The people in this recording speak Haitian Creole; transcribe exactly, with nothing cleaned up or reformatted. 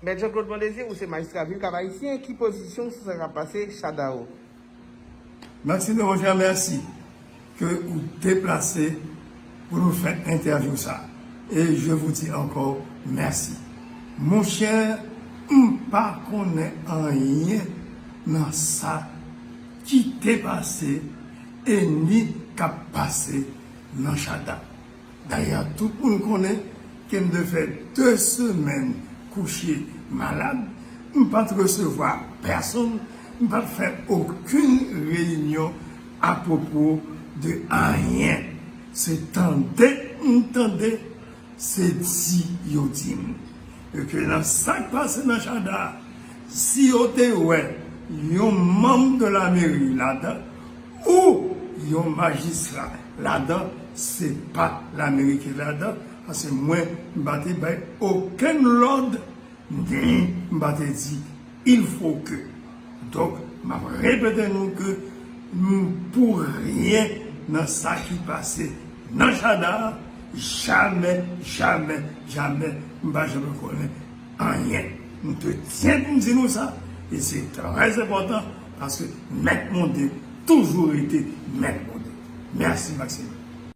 Mèt Jean Claude Mondésir, ou se majistra vil Kap Ayisyen, ki pozisyon w sou sa k ap pase Chadha? Maxime de Roger, mèsi ke ou deplase pou nou fè entèvyou sa. E je vous dis encore merci. Monchè, m pa konnen anyen nan sa ki te pase e ni k ap pase nan Chadha. Dayè, tout moun konnen ke m te fè de semèn kouche malad, m pa t resevwa pèsonn, m pa t fè okenn reyinyon apwopo de anyen. Se tande m tande, se di yo di m. E ke nan sa k pase nan Chadha, si yo te wè yon manm de lameri ladan, ou yon majistra ladan, se pa lameri ki ladan, paske mwen, m pa te bay okenn lòd, ni m pa te di, il faut que. Donk, m ap repete nou ke m pou ryen nan sa ki pase nan Chadha, jamè, jamè, jamè, m pa janm konnen anyen. M te tyen pou m di nou sa, e se trè enpòtan, paske Mèt Monde toujou rete Mèt Monde. Mèsi, Maxime.